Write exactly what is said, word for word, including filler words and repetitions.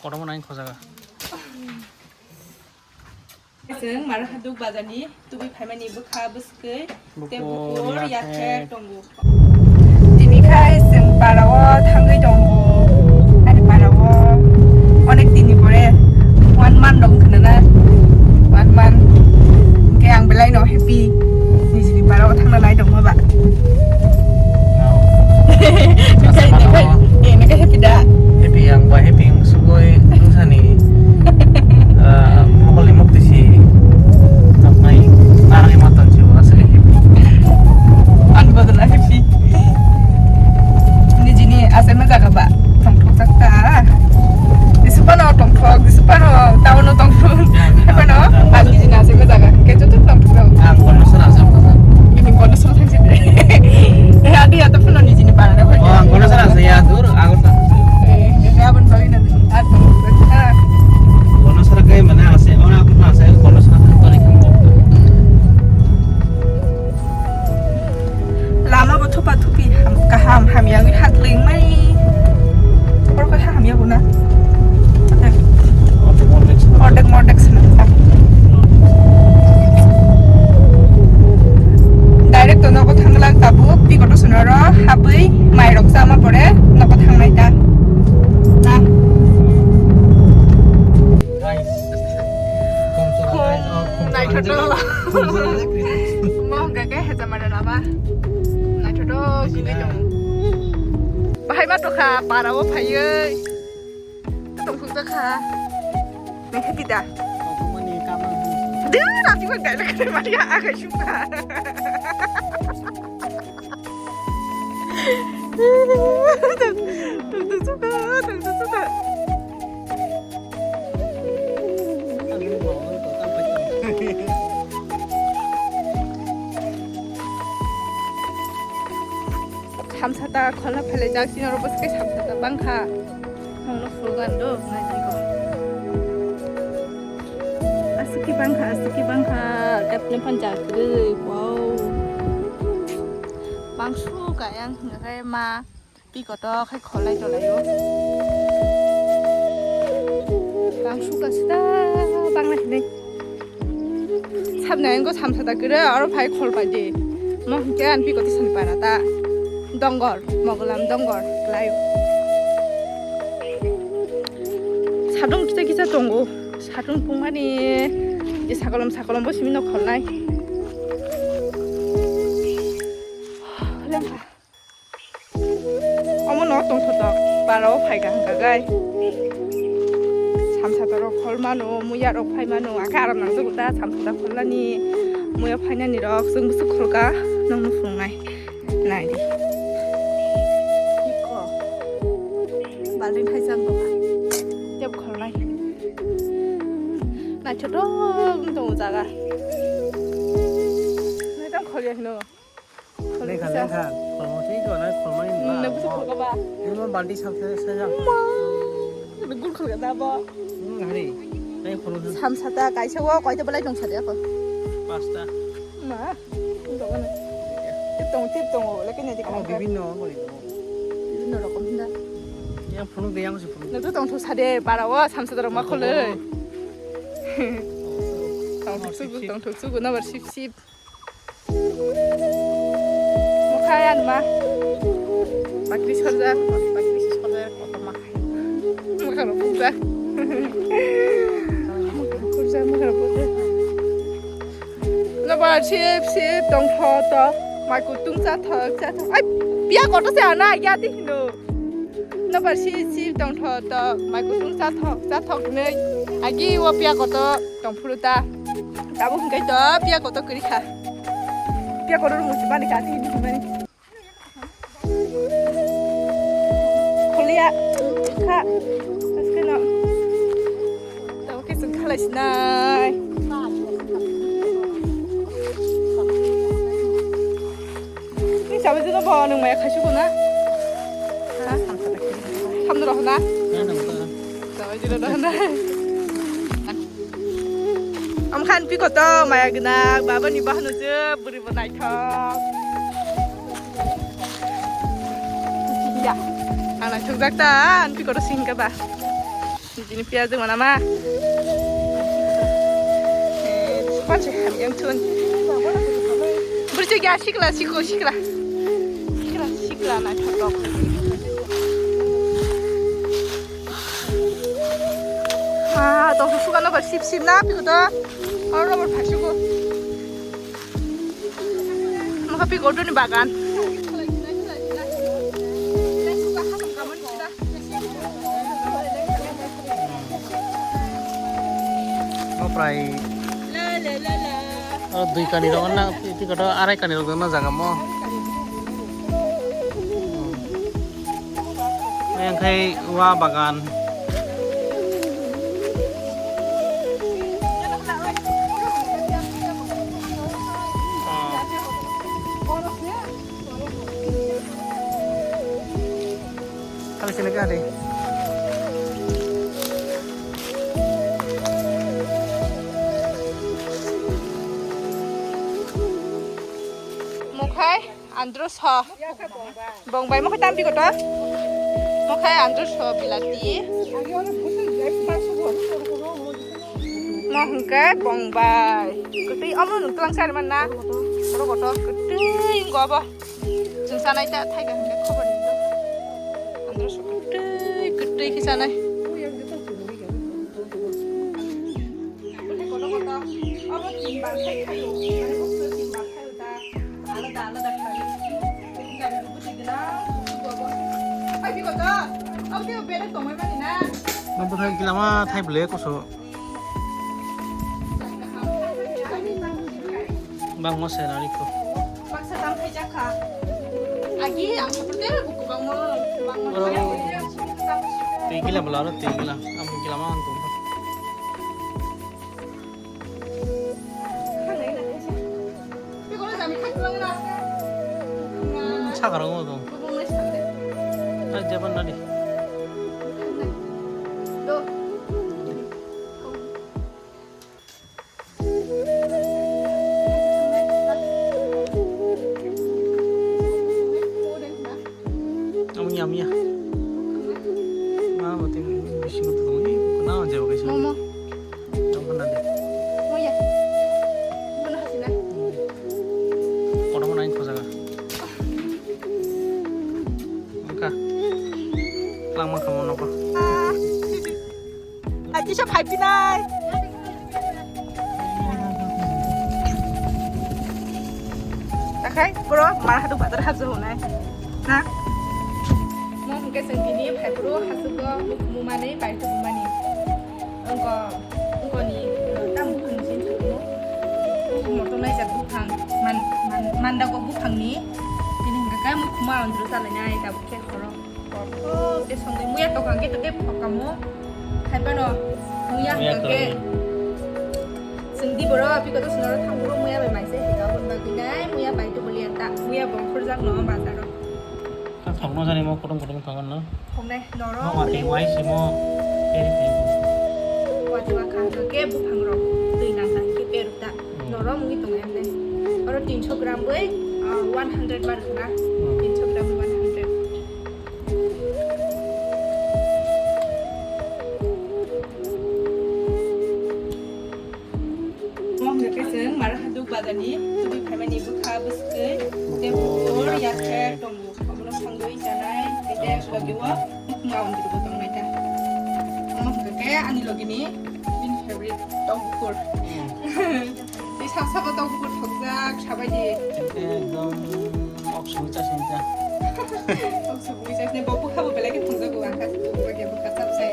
Kotorma nang khojaga. Chwng Marhaduk bazarni tubui phaimani bwkha bwswkwi tei bukur, bukur yathek, yathek tongo. Tini khai chwng parao thangwi tongo. Ani parao onek dini pore one month rok wngkha na, one month. Hwnkhe ang belai no happy. Nijini parao thangna nai tongma ba. Nokha, nokha, eh, nokha happy da? Happy, ang ba happy wng sugoi, wng sani, ah, mokol ni mukti si, noknai, narwgwi ma tong si, bo aswk happy. Ang bodol happy. Nijini aswk ma jaga ba, tongthok jak ta. Jisupano tongthok, jisupano town o tongthok. Haibano, ang nijini aswk ma jaga, hwnkhe joto tongthok jago. Ang kono sara aswk ma jaga. Ini kono sara. Adi ya, tapi lo di sini parah, oh, ang kono sara saya dur, aku tak. Eh, ya, abang tahu ini. Aduh, ah. Kono sara kayak mana, asli, orang aku tak, saya kono sara tak tahu nih, kamu. Lama bo thupa thupi ham, kaham hamya wngwi ha twlwng mai. Oro khe ha hamya bo na. Ordek mordek swnamjak. Direct to nogo thanglang tabuk, tikoto sunoro habwi mairok chama pore nogo thangnai ta. Na. Khum naithotok. Khum naithotok. Mo hwnkha khe hejamara lama. Naithotok wngwi tongo. Bahai ma tokha, parao phaiwi. Tongthokjakha. Naikhe kida. Dina, nasikma gaila khe maliya, agai sukha. Tongthokjakha, tongthokjakha. Samsata kholna phailaijak, chini oro bwswk khe samsata bangkha. Nongno phulgan do, naidi ko. Aswk khe bangkha, aswk khe bangkha, kapni phan jak kwrwi, wow. Bangsu ka yang hwnga khe ma. Pikoto khai kholai tolaio. Bangsu kasita bangla hinwi. Sabni ayangko samsata kwrwi, oro phai khol pai di. Mo hwnkhe ani pikoto sani para ta. Dongor, mogolam dongor, laio. Satung kisa kisa tongo. Satung tongmani, je sakolom sakolom bo simi no kholnai. Lengkha. Omo no tongthotok, parao phaikha hwnkha gai. Samsata rok khol mano, muya rok phai mano, akhe aram nang jago ta, samsata kholnani, muya phainani rok, chwng bwswk kholka, nongno phunuknai. Nai di. Iko. Balting thaisa wng tongkha. Tebo kholnai. Naithotok wng tongo jaga. Naitang kholya hino. Lekha, lekha. Khormo twi to nai khormani. Hmm, ba, nang bwswk khorkha ba? Imo balti sak, sak, sak. Ma, gul khorkha da bo. Hmm, hari. Nai khormo. Samsata kaisa o, koita belai tong sadi ako. Pasta. Ma, tong na. Tip tong, tip tong o, lekin nai di. Amo bibinno, bibinno rokom hinda. Yang phunuk de, yang si phunuk. Nang to tong thuk sadi, bara o, samsata rok ma khole. Tong thuk sugu, tong thuk sugu, nabar sip sip. Mokha yan ma. Bakri sorja, bakri sorja, koto ma. Mokha rok puja. Mokha rok puja, mokha rok puja. Nabar sip sip tong tho to. Mai kutung cha thok, cha thok. Ai, pia koto se ana ya di hino. Nabar si si tong tho to, mai kutung cha thok, cha thok nei. Agi o pia koto tong phuru ta. Tabuk hwnkhe to pia koto kwrwi kha. Pia koto rung si bani kha, tini hwnmani. Khulia kha. Aske no. Tabuk khe chwng khalai sinai. Ni sabai jino bo nwng maya khaisu ko na? Ha? Samno rohna? Sabai jino rohna. Amkhan pikoto maya gwnang, baba ni bahano je bwrwi bo naithok. Ya, ang naithok jak ta, ang pikoto singka ba. Ini piyaj mana ma? Pace ham yang tun. Berce gya sikla siko sikla. Sikla sikla na thotok. Ah, tong suka no bar sip sip na piko to. Oro bar phasuko. Mokha pi godoni bagan. O prai. O dui kani rok na, pi koto arai kani rok na jaga mo. Yang khai wa bagan. Kali sini kali. Mukhai. Andro so. Bongbai mo khe tampi koto. Mo khe andro so bilati. Mo hwnkhe bongbai. Kwtwi omo nwng twlang sari man na. Oro koto kwtwi wngkha obo. Chwng sanai ta thai ka hwnkhe khobor ni. Andro so kwtwi kwtwi khe sanai. Koto koto. Obo tin bar khai khayo. Mane bokso tin bar khayo ta. Alada alada khlai. Gari buti gila. Ai, biko to. Au teo bere tongmai mani na. Nang bwthai gilama thai bwle koso. Bangma se nari ko. Baksa tam khai jakha. Agi ang sapte buku bangma. Bangma. Oro. Tei gila bwla oro tei gila. Ang gilama ang tong. Sakar omo to. Ai, jaban nadi. Amo ya, amo ya. Ma, bo tei bisingo tong, eh, buku na, jebo kaisa. Momo. Tong khna de. Moya. Bono hasina. Kono kono ang khojaga. Angka. Langma kamo noko. Ah. Aji sa phai pinai. Takhai bro, mar hadu bazar haju hunai. Na? Mo hingke sengkini phai bro, hasugo mumani pai tu mumani. Ongko, ongko ni, eh, tam buphang ni sini tu mo. Ongko moto nai jak buphang, man, man, manda go buphang ni. Ini hingke kai mo kuma ondro salai nai, tabuk khe khoro. Oh, te songwi muya tokang ke te phokamo. Hai pano muya Muya hangke. Tokang. Singdi boro, abi koto sinoro thang boro muya bai maise hika, hon bagwi nai muya bai to boli anta, muya bongkhor jak no bazaro. Ka thang no jani mo kutung kutung thangan no. Hongnai noro. No mati wai simo. Eri thai. Wati wa khang ke buphang rok twi nang nang ke peru ta. Hmm. Noro mui tong em nai. Oro tinso gram bai, ah, one hundred bar khna. Hmm. Tinso gram one hundred. Omo hwnkhe chwng Marhaduk bazarni tubui phaimani bwkha bwswkwi tei bukur yathek tongo. Obono songwi chanai tei tei logi o mukhuma ondri bo tongnai ta. Omo hwnkhe ani logini bini favorite tong bukur. Tei sab sabo tong bukur thokjak sabai di. Ekdom ok songwi cha songwi cha. Ok songwi cha sini bo bwkha bo belai khe thongjago ang kha bwkha bwkha chap cha.